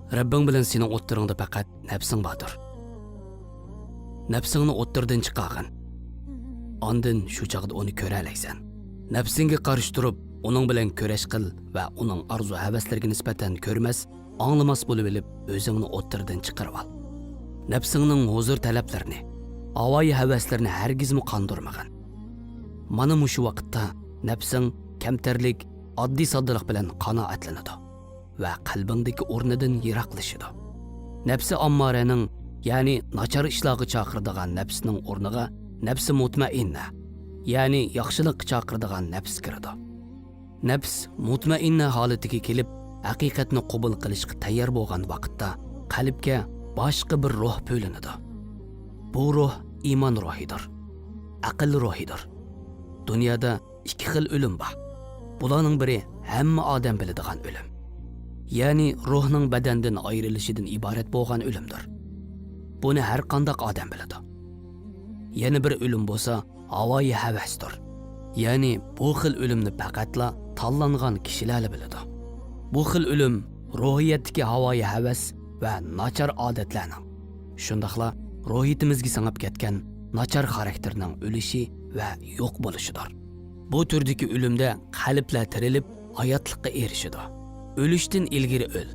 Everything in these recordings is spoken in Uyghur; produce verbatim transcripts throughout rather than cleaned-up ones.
رەببىڭ بىلەن سېنىڭ ئوتتۇرىڭدا پەقەت نەپسىڭ باردۇر. نەپسىڭنى ئوتتۇرىدىن چىقارغىن. ئاندىن شۇ چاغدا ئۇنى كۆرەلەيسەن. نەپسىڭگە قارشى تۇرۇپ، ئۇنىڭ بىلەن كۈرەش قىل ۋە ئۇنىڭ ئارزۇ-ھەۋەسلىرىگە نىسبەتەن كۆرمەس، ئاڭلىماس بولۇۋېلىپ، ئۆزۈڭنى ئوتتۇرىدىن چىقىرىۋال. نەپسىڭنىڭ ھۇزۇر تەلەپلىرىنى، ھاۋايى ھەۋەسلىرىنى ھەرگىزمۇ قاندۇرمىغىن. مانا مۇشۇ ۋاقىتتا نەپسىڭ كەمتەرلىك، ئاددىي-ساددىلىق بىلەن قانائەتلىنىدۇ ۋە قەلبىڭدىكى ئورنىدىن يىراقلىشىدۇ. نەپسى ئاممارەنىڭ، يەنى ناچار ئىشلارغا چاقىرىدىغان نەپسىنىڭ ئورنىغا نەپسى مۇتمەئىننە، يەنى ياخشىلىققا چاقىرىدىغان نەپس كىرىدۇ. نەپس مۇتمەئىننە ھالىتىگە كېلىپ، ھەقىقەتنى قوبۇل قىلىشقا تەييار بولغان ۋاقىتتا قەلبكە باشقا بىر روھ بۆلۈنىدۇ. بۇ روھ ئىمان روھىدۇر، ئەقىل روھىدۇر. دۇنيادا ئىككى خىل ئۆلۈم بار. بۇلارنىڭ بىرى ھەممە ئادەم بىلىدىغان ئۆلۈم. يەنى روھنىڭ بەدەندىن ئايرىلىشىدىن ئىبارەت بولغان ئۆلۈمدۇر. بۇنى ھەر قانداق ئادەم بىلىدۇ. يەنە بىر ئۆلۈم بولسا ھاۋايى ھەۋەستۇر. يەنى بۇ خىل ئۆلۈمنى پەقەتلا تاللانغان كىشىلەرلا بىلىدۇ. بۇ خىل ئۆلۈم روھىيەتتىكى ھاۋايى ھەۋەس ۋە ناچار ئادەتلەرنىڭ، شۇنداقلا روھىيىتىمىزگە سىڭىپ كەتكەن ناچار خاراكتېرنىڭ ئۆلۈشى ۋە يوق بولۇشىدۇر. بۇ تۈردىكى ئۆلۈمدە قەلبلەر تىرىلىپ، ھاياتلىققا ئېرىشىدۇ. ئۆلۈشتىن ئىلگىرى ئۆل.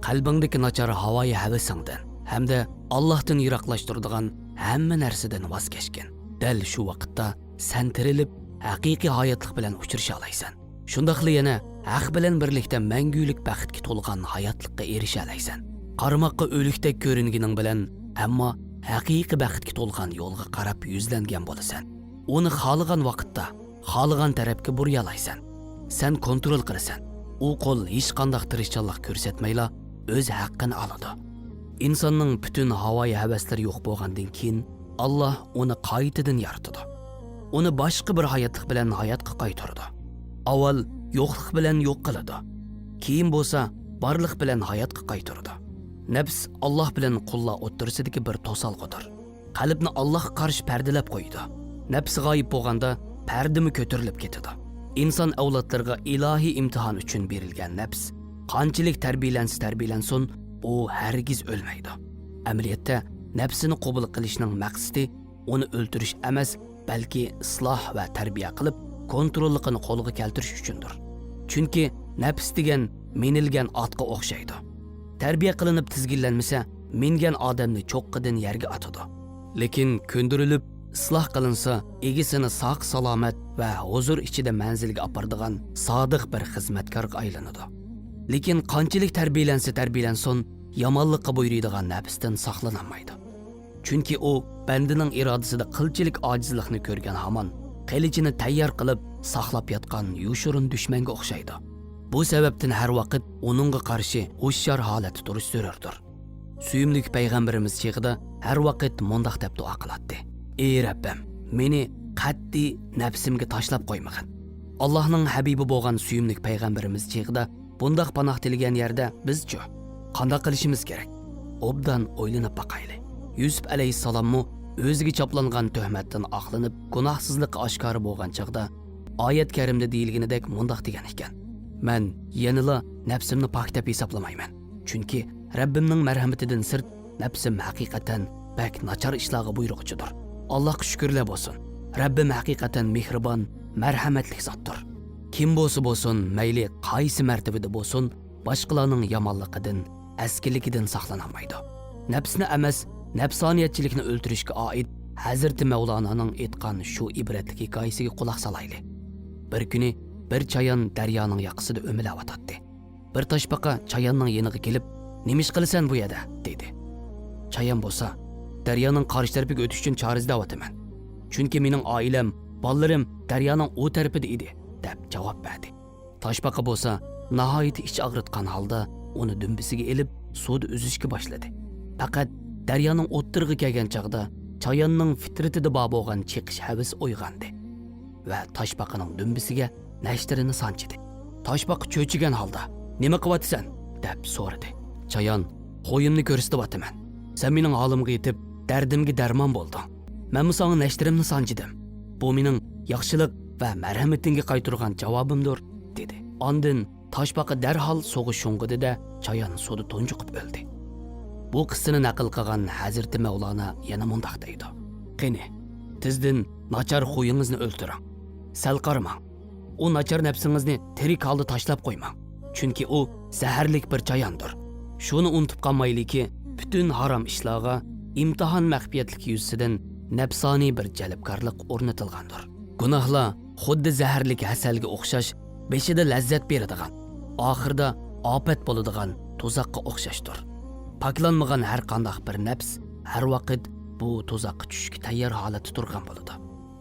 قەلبىڭدىكى ناچار ھاۋايى ھەۋىسىڭدىن ھەمدە ئاللاھتىن يىراقلاشتۇرىدىغان ھەممە نەرسىدىن ۋاز كەچكىن. دەل شۇ ۋاقىتتا سەن تىرىلىپ، ھەقىقىي ھاياتلىق بىلەن ئۇچرىشالايسەن. شۇنداقلا يەنە ھەق بىلەن بىرلىكتە مەڭگۈلۈك بەختكە تولغان ھاياتلىققا ئېرىشەلەيسەن. قارىماققا ئۆلۈكتەك كۆرۈنگىنىڭ بىلەن، ئەمما ھەقىقىي بەختكە تولغان يولغا قاراپ يۈزلەنگەن بولىسەن. ئۇنى خالىغان ۋاقىتتا، خالىغان تەرەپكە بۇرىيالايسەن. سەن كونترول قىلىسەن. ئۇ قول ھېچقانداق تىرىشچانلىق كۆرسەتمەيلا ئۆز ھەققىنى ئالىدۇ. ئىنساننىڭ پۈتۈن ھاۋايى ھەۋەسلىرى يوق بولغاندىن كېيىن، ئاللاھ ئۇنى قايتىدىن يارىتىدۇ. ئۇنى باشقا بىر ھاياتلىق بىلەن ھاياتقا قايتۇرىدۇ. ئاۋۋال يوقلۇق بىلەن يوق قىلىدۇ. كېيىن بولسا بارلىق بىلەن ھاياتقا قايتۇرىدۇ. نەپس ئاللاھ بىلەن قۇللار ئوتتۇرىسىدىكى بىر توسالغۇدۇر. قەلبنى ئاللاھقا قارشى پەردىلەپ قويىدۇ. نەپس غايىب بولغاندا، پەردىمۇ كۆتۈرۈلۈپ كېتىدۇ. ئىنسان ئەۋلادلىرىغا ئىلاھىي ئىمتىھان ئۈچۈن بېرىلگەن نەپس قانچىلىك تەربىيىلەنسە تەربىيىلەنسۇن، ئۇ ھەرگىز ئۆلمەيدۇ. ئەمەلىيەتتە، نەپسىنى قوبۇل قىلىشنىڭ مەقسىتى ئۇنى ئۆلتۈرۈش ئەمەس، بەلكى ئىسلاھ ۋە تەربىيە قىلىپ، كونتروللۇقىنى قولغا كەلتۈرۈش ئۈچۈندۇر. چۈنكى نەپس دېگەن مىنىلگەن ئاتقا ئوخشايدۇ. تەربىيە قىلىنىپ تىزگىنلەنمىسە، مىنگەن ئادەمنى چوققىدىن يەرگە ئاتىدۇ. لېكىن كۆندۈرۈلۈپ، ئىسلاھ قىلىنسا، ئىگىسىنى ساق-سالامەت ۋە ھۇزۇر ئىچىدە مەنزىلگە ئاپىرىدىغان سادىق بىر خىزمەتكارغا ئايلىنىدۇ. لېكىن قانچىلىك تەربىيىلەنسە تەربىيىلەنسۇن، يامانلىققا بۇيرۇيدىغان نەپستىن ساقلىنالمايدۇ. چۈنكى ئۇ بەندىنىڭ ئىرادىسىدە قىلچىلىك ئاجىزلىقنى كۆرگەن ھامان، قىلىچىنى تەييار قىلىپ ساقلاپ ياتقان يوشۇرۇن دۈشمەنگە ئوخشايدۇ. بۇ سەۋەبتىن ھەر ۋاقىت ئۇنىڭغا قارشى ھوشيار ھالەتتە تۇرۇش زۆرۈردۇر. سۆيۈملۈك پەيغەمبىرىمىز چېغىدا ھەر ۋاقىت مۇنداق دەپ دۇئا قىلاتتى: «ئى رەببىم، مېنى قەتئىي نەپسىمگە تاشلاپ قويمىغىن.» ئاللاھنىڭ ھەبىبى بولغان سۆيۈملۈك پەيغەمبىرىمىز چېغىدا بۇنداق پاناھ تىلىگەن يەردە بىزچۇ؟ قانداق قىلىشىمىز كېرەك؟ ئوبدان ئويلىنىپ باقايلى. يۈسۈپ ئەلەيھىسسالاممۇ ئۆزىگە چاپلانغان تۆھمەتتىن ئاقلىنىپ، گۇناھسىزلىقى ئاشكارا بولغان چاغدا، ئايەت كەرىمدە دېيىلگىنىدەك مۇنداق دېگەن ئىكەن: «مەن يەنىلا نەپسىمنى پاك دەپ ھېسابلىمايمەن. چۈنكى رەببىمنىڭ مەرھىمىتىدىن سىرت نەپسىم ھەقىقەتەن بەك ناچار ئىشلارغا بۇيرۇغۇچىدۇر. ئاللاھقا شۈكۈرلەر بولسۇن. رەببىم ھەقىقەتەن مېھرىبان، مەرھەمەتلىك زاتتۇر.» كىم بولسا بولسۇن، مەيلى قايسى مەرتىۋىدە بولسۇن، باشقىلارنىڭ يامانلىقىدىن، ئەسكىلىكىدىن ساقلىنالمايدۇ. نەپسنى ئەمەس، نەپسانىيەتچىلىكنى ئۆلتۈرۈشكە ئائىت ھەزرىتى مەۋلانانىڭ ئېيتقان شۇ ئىبرەتلىك ھېكايىسىگە قۇلاق سالايلى. بىر كۈنى بىر چايان دەريانىڭ ياقىسىدا ئۆمىلەۋاتاتتى. بىر تاشپاقا چاياننىڭ يېنىغا كېلىپ، «نېمە ئىش قىلىسەن بۇ يەردە؟» دېدى. چايان بولسا، «دەريانىڭ قارشى تەرىپىگە ئۆتۈش ئۈچۈن چارە ئىزدەۋاتىمەن. چۈنكى مېنىڭ ئائىلەم، بالىلىرىم دەريانىڭ ئۇ تەرىپىدە ئىدى» دەپ جاۋاب بەردى. تاشپاقا بولسا ناھايىتى ئىچ ئاغرىتقان ھالدا ئۇنى دۈمبىسىگە ئېلىپ سۇدا ئۈزۈشكە باشلىدى. پەقەت دەريانىڭ ئوتتۇرىغا كەلگەن چاغدا چاياننىڭ فىترىتىدە بار بولغان چېقىش ھەۋىسى ئويغاندى ۋە تاشپاقىنىڭ دۈمبىسىگە نەشتىرىنى سانجىدى. تاشپاقا چۆچۈگەن ھالدا، «نېمە قىلىۋاتىسەن؟» دەپ سورىدى. چايان، «قويۇمنى كۆرسىتىۋاتىمەن. سەن مېنىڭ ھالىمغا يېتىپ، دەردىمگە دەرمان بولدۇڭ. مەنمۇ ساڭا نەشتىرىمنى سانجىدىم. بۇ مېنىڭ ياخشىلىق ۋە مەرھەمىتىڭگە قايتۇرغان جاۋابىمدۇر» دېدى. ئاندىن تاشپاقا دەرھال سۇغا شۇڭغۇدى-دە، چايان سۇدا تۇنجۇقۇپ ئۆلدى. بۇ قىسسىنى نەقىل قىلغان ھەزرىتى مەۋلانا يەنە مۇنداق دەيدۇ: قېنى، تېزدىن ناچار خۇيىڭىزنى ئۆلتۈرۈڭ. سەل قارىماڭ. ئۇ ناچار نەپسىڭىزنى تىرىك ھالدا تاشلاپ قويماڭ. چۈنكى ئۇ زەھەرلىك بىر چاياندۇر. شۇنى ئۇنتۇپ قالمايلىكى، پۈتۈن ھارام ئىشلارغا ئىمتىھان مەخپىيەتلىكى يۈزىسىدىن نەپسانىي بىر جەلپكارلىق ئورنىتىلغاندۇر. گۇناھلار خۇددى زەھەرلىك ھەسەلگە ئوخشاش، بېشىدا لەززەت بېرىدىغان، ئاخىرىدا ئاپەت بولىدىغان تۇزاققا ئوخشاشتۇر. پاكلانمىغان ھەر قانداق بىر نەپس ھەر ۋاقىت بۇ تۇزاققا چۈشۈشكە تەييار ھالەتتە تۇرغان بولىدۇ.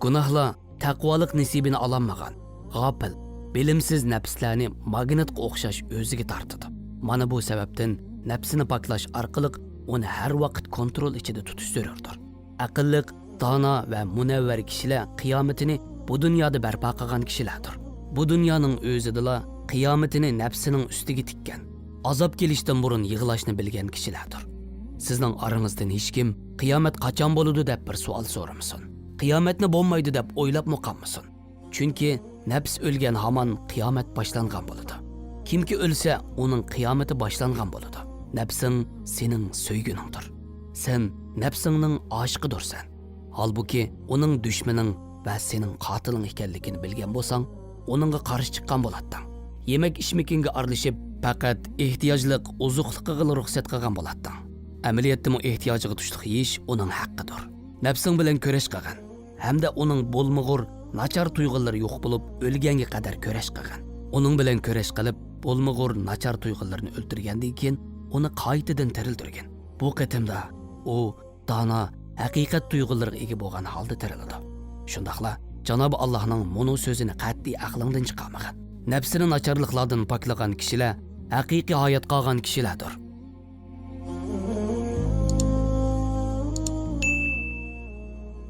گۇناھلار تەقۋالىق نېسىبىنى ئالالمىغان، غاپىل، بىلىمسىز نەپسلەرنى ماگنىتقا ئوخشاش ئۆزىگە تارتىدۇ. مانا بۇ سەۋەبتىن نەپسىنى پاكلاش ئارقىلىق ئۇنى ھەر ۋاقىت كونترول ئىچىدە تۇتۇش زۆرۈردۇر. ئەقىللىق، دانا ۋە مۇنەۋۋەر كىشىلەر قىيامىتىنى بۇ دۇنيادا بەرپا قىلغان كىشىلەردۇر. بۇ دۇنيانىڭ ئۆزىدىلا قىيامىتىنى نەپسىنىڭ ئۈستىگە تىككەن، ئازاب كېلىشتىن بۇرۇن يىغلاشنى بىلگەن كىشىلەردۇر. سىزنىڭ ئارىڭىزدىن ھېچكىم «قىيامەت قاچان بولىدۇ؟» دەپ بىر سوئال سورىمىسۇن. «قىيامەتنى بولمايدۇ» دەپ ئويلاپمۇ قالمىسۇن. چۈنكى نەپس ئۆلگەن ھامان قىيامەت باشلانغان بولىدۇ. كىمكى ئۆلسە، ئۇنىڭ قىيامىتى باشلانغان بولىدۇ. نەپسىڭ سېنىڭ سۆيگۈنۈڭدۇر. سەن نەپسىڭنىڭ ئاشىقىدۇرسەن. ھالبۇكى، ئۇنىڭ دۈشمىنىڭ ۋە سېنىڭ قاتىلىڭ ئىكەنلىكىنى بىلگەن بولساڭ، ئۇنىڭغا قارشى چىققان بولاتتىڭ. يېمەك-ئىچمىكىڭگە ئارىلىشىپ، پەقەت ئېھتىياجلىق ئوزۇقلۇقىغىلا رۇخسەت قىلغان بولاتتىڭ. ئەمەلىيەتتىمۇ ئېھتىياجىغا تۇشلۇق يېيىش ئۇنىڭ ھەققىدۇر. نەپسىڭ بىلەن كۈرەش قىلغىن ھەمدە ئۇنىڭ بولمىغۇر ناچار تۇيغۇلىرى يوق بولۇپ ئۆلگەنگە قەدەر كۈرەش قىلغىن. ئۇنىڭ بىلەن كۈرەش قىلىپ، بولمىغۇر ناچار تۇيغۇلىرىنى ئۆلتۈرگەندىن كېيىن، ئۇنى قايتىدىن تىرىلدۈرگىن. بۇ قېتىمدا ئۇ دانا، ھەقىقەت تۇيغۇلىرىغا ئىگە بولغان ھالدا تىرىلىدۇ. شۇنداقلا جانابى ئاللاھنىڭ مۇنۇ سۆزىنى قەتئىي ئەقلىڭدىن چىقارمىغىن. نەپسىنى ناچارلىقلاردىن پاكلىغان كىشىلەر ھەقىقىي ھاياتقا ئالغان كىشىلەردۇر.